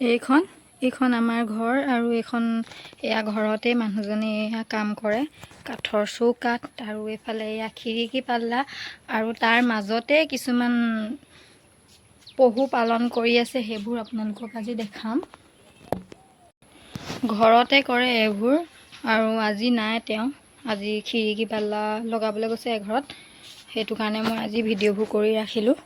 এইখন এইখন আমাৰ ঘৰ আৰু এইখন এয়া ঘৰতে মানুহজনে এয়া কাম কৰে, কাঠৰ চৌকাঠ আৰু এইফালে এয়া খিৰিকী পাল্লা আৰু তাৰ মাজতে কিছুমান পশু পালন কৰি আছে, সেইবোৰ আপোনালোকক আজি দেখাম। ঘৰতে কৰে এইবোৰ আৰু আজি নাই তেওঁ, আজি খিৰিকী পাল্লা লগাবলৈ গৈছে এঘৰত, সেইটো কাৰণে মই আজি ভিডিঅ'বোৰ কৰি ৰাখিলোঁ।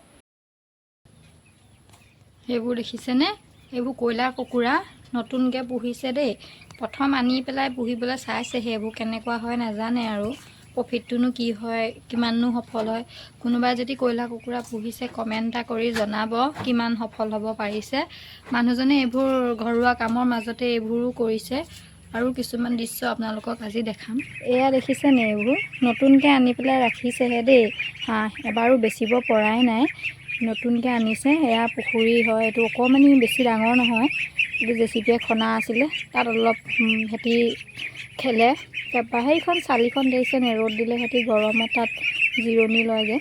সেইবোৰ দেখিছেনে? এইবোৰ কয়লাৰ কুকুৰা নতুনকৈ পুহিছে দেই, প্ৰথম আনি পেলাই পুহিবলৈ চাইছে, সেইবোৰ কেনেকুৱা হয় নাজানে আৰু প্ৰফিটটোনো কি হয়, কিমাননো সফল হয়। কোনোবাই যদি কয়লাৰ কুকুৰা পুহিছে কমেণ্ট এটা কৰি জনাব কিমান সফল হ'ব পাৰিছে। মানুহজনে এইবোৰ ঘৰুৱা কামৰ মাজতে এইবোৰো কৰিছে আৰু কিছুমান দৃশ্য আপোনালোকক আজি দেখাম। এয়া দেখিছেনে? এইবোৰ নতুনকৈ আনি পেলাই ৰাখিছেহে দেই, হাঁহ এবাৰো বেচিব পৰাই নাই, নতুনকৈ আনিছে। এয়া পুখুৰী হয়, এইটো অকণমানি বেছি ডাঙৰ নহয়, এইটো জেচিপিয়ে খনা আছিলে, তাত অলপ সিহঁতি খেলে। তাৰপৰা সেইখন চালিখন দেখিছেনে? ৰ'দ দিলে সিহঁতি গৰমত তাত জিৰণি লয়গৈ।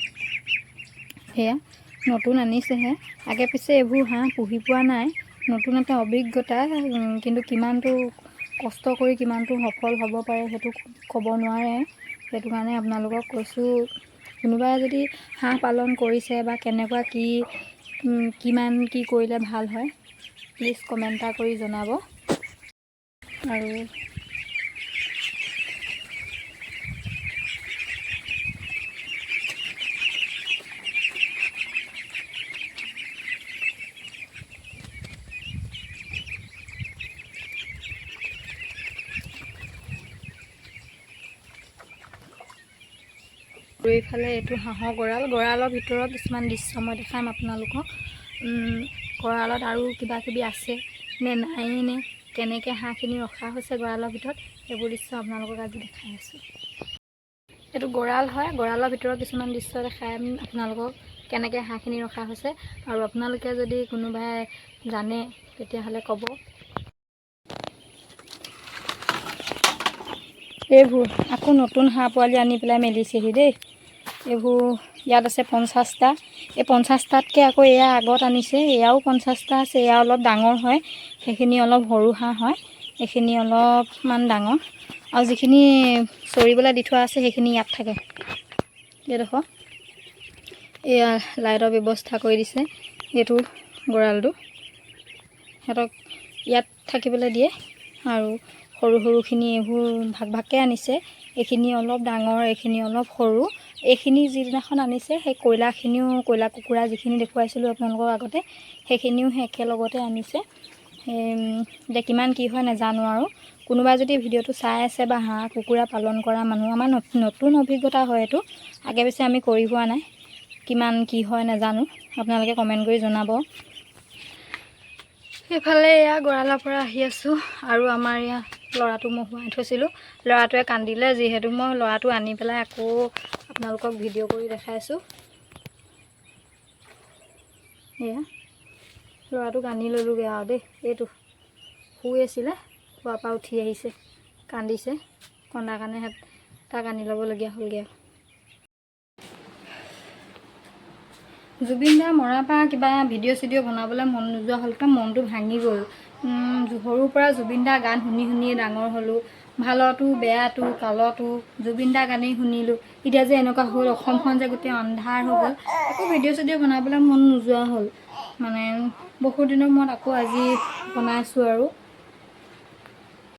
সেয়া নতুন আনিছেহে, আগে পিছে এইবোৰ হাঁহ পুহি পোৱা নাই, নতুন এটা অভিজ্ঞতা, কিন্তু কিমানটো কষ্ট কৰি কিমানটো সফল হ'ব পাৰে সেইটো ক'ব নোৱাৰে। সেইটো কাৰণে আপোনালোকক কৈছোঁ, কোনোবাই যদি হাঁহ পালন কৰিছে বা কেনেকুৱা কি কিমান কি কৰিলে ভাল হয় প্লিজ কমেণ্ট এটা কৰি জনাব। আৰু এইফালে এইটো হাঁহৰ গঁৰাল, গঁৰালৰ ভিতৰত কিছুমান দৃশ্য মই দেখাম আপোনালোকক। গঁৰালত আৰু কিবা কিবি আছে নে নাই নে কেনেকৈ হাঁহখিনি ৰখা হৈছে গঁৰালৰ ভিতৰত, সেইবোৰ দৃশ্য আপোনালোকক আজি দেখাই আছোঁ। এইটো গঁৰাল হয়, গঁৰালৰ ভিতৰত কিছুমান দৃশ্য দেখাই আপোনালোকক কেনেকৈ হাঁহখিনি ৰখা হৈছে। আৰু আপোনালোকে যদি কোনোবাই জানে তেতিয়াহ'লে ক'ব। এইবোৰ আকৌ নতুন হাঁহ পোৱালি আনি পেলাই মেলিছেহি দেই। এইবোৰ ইয়াত আছে 50টা, এই 50টাতকৈ আকৌ এয়া আগত আনিছে, এয়াও 50টা আছে। এয়া অলপ ডাঙৰ হয়, সেইখিনি অলপ সৰু হাঁহ হয়, এইখিনি অলপমান ডাঙৰ। আৰু যিখিনি চৰিবলৈ দি থোৱা আছে সেইখিনি ইয়াত থাকে। এইডোখৰ এয়া লাইটৰ ব্যৱস্থা কৰি দিছে। এইটো গঁৰালটো সিহঁতক ইয়াত থাকিবলৈ দিয়ে। আৰু সৰু সৰুখিনি এইবোৰ ভাগ ভাগকৈ আনিছে, এইখিনি অলপ ডাঙৰ, এইখিনি অলপ সৰু। এইখিনি যিদিনাখন আনিছে সেই কয়লাখিনিও, কয়লা কুকুৰা যিখিনি দেখুৱাইছিলোঁ আপোনালোকক আগতে, সেইখিনিও সেই একেলগতে আনিছে। এতিয়া কিমান কি হয় নাজানো। আৰু কোনোবাই যদি ভিডিঅ'টো চাই আছে বা হাঁহ কুকুৰা পালন কৰা মানুহ, আমাৰ নতুন অভিজ্ঞতা হয় এইটো, আগে পিছে আমি কৰি পোৱা নাই, কিমান কি হয় নাজানো, আপোনালোকে কমেণ্ট কৰি জনাব। সেইফালে এয়া গঁৰালৰ পৰা আহি আছোঁ আৰু আমাৰ এয়া ল'ৰাটো মই শুৱাই থৈছিলোঁ, ল'ৰাটোৱে কান্দিলে, যিহেতু মই ল'ৰাটো আনি পেলাই আকৌ আপোনালোকক ভিডিঅ' কৰি দেখাইছোঁ। এয়া ল'ৰাটোক আনি ল'লোগৈ আৰু দেই, এইটো শুই আছিলে, শোৱাৰ পৰা উঠি আহিছে, কান্দিছে, কন্দাৰ কাৰণে তাক আনি ল'বলগীয়া হ'লগৈ আৰু। জুবিন দা মৰাৰ পৰা কিবা ভিডিঅ' চিডিঅ' বনাবলৈ মন নোযোৱা হ'ল, কিবা মনটো ভাঙি গ'ল। সৰুৰ পৰা জুবিন দা গান শুনি শুনিয়ে ডাঙৰ হ'লোঁ, ভালতো বেয়াটো কালতো জুবিন দা গানেই শুনিলোঁ। এতিয়া যে এনেকুৱা হ'ল, অসমখন যে গোটেই অন্ধাৰ হৈ গ'ল, একো ভিডিঅ' চিডিঅ' বনাবলৈ মন নোযোৱা হ'ল। মানে বহুত দিনৰ মূৰত আকৌ আজি বনাইছোঁ আৰু।